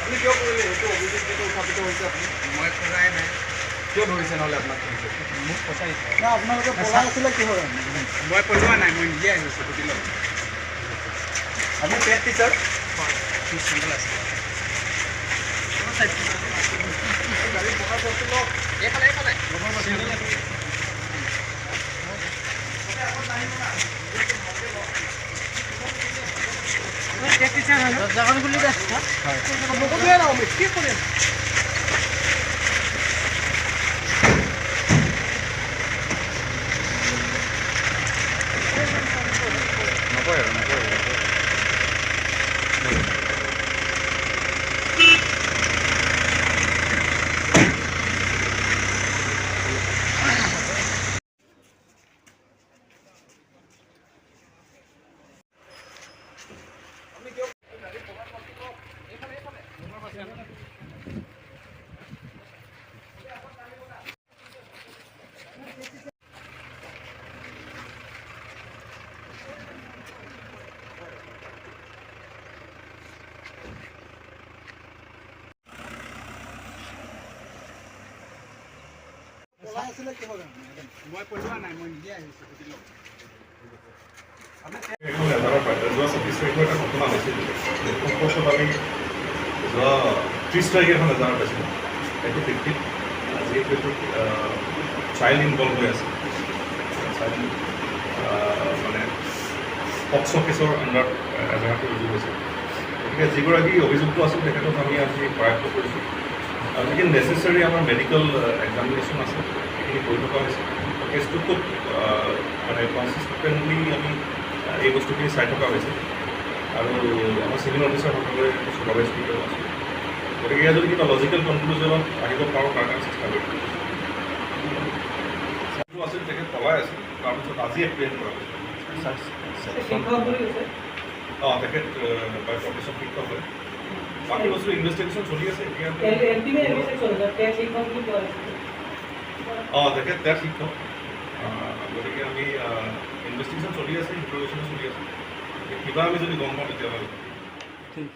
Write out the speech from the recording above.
আপুনি কিয় কৰিলে এইটো অভিযোগ যিটো উত্থাপিত হৈছে? আপুনি মই কৰাই নাই। কিয় ধৰিছে নহ'লে আপোনাক ধৰিছে? মোক ফচাইছে। না, আপোনালোকে পলাই আছিলে কিহৰ কাৰণে? মই পলোৱা নাই, মই নিজে আহিছোঁ, সুধি লওক। আপুনি টেট টিচাৰ? হয়, চেণ্ডেল আছে। এইফালে এইফালে। দৰ্জাখন খুলি দে। কি কৰিম? নকয় আৰু নকয়। পলাই আছিলে কিহৰ কাৰণে? মই পলোৱা নাই, মই নিজে আহিছোঁ, সুধি লওক। এখন এজাহাৰ পাই যোৱা 26 তাৰিখৰ এটা ঘটনা হৈছিল। সেইটো সম্পৰ্কত আমি যোৱা 30 তাৰিখে এখন এজাহাৰ পাইছিলোঁ। সেইটো ভিত্তিত যিহেতু এইটো চাইল্ড ইনভলভ হৈ আছে, চাইল্ড মানে পক্স' কেছৰ আণ্ডাৰত এজাহাৰটো ৰুজু হৈছে। গতিকে যিগৰাকী অভিযুক্ত আছিল তেখেতক আমি আজি কৰায়ত্ব কৰিছোঁ আৰু যিখিনি নেচেচাৰী আমাৰ মেডিকেল এক্সামিনেশ্যন আছে সেইখিনি কৰি থকা হৈছে। কেছটো খুব মানে কনচিষ্টেণ্টলি আমি এই বস্তুখিনি চাই থকা হৈছে আৰু আমাৰ চিনিয়ৰ অফিচাৰসকলে চুপাৰভাইজ কৰি থকা আছে। গতিকে ইয়াৰ যদি কিবা লজিকেল কনক্লুজনত আহিব পাৰোঁ তাৰ কাৰণে চেষ্টা কৰিম। যিটো আছিল তেখেত পলাই আছিল, তাৰপিছত আজি এপ্ৰিহেণ্ড কৰা হৈছে। অঁ, তেখেত বাই প্ৰফেশ্যন শিক্ষক হয়। বাকী বস্তু ইনভেষ্টিগেশ্যন চলি আছে এতিয়া। অঁ, তেখেত টেট শিক্ষক। গতিকে আমি ইনভেষ্টিগেশ্যন চলি আছে, ইণ্টাৰগেশ্যনো চলি আছে। কিবা আমি যদি গম পাওঁ তেতিয়াহ'লে ঠিক।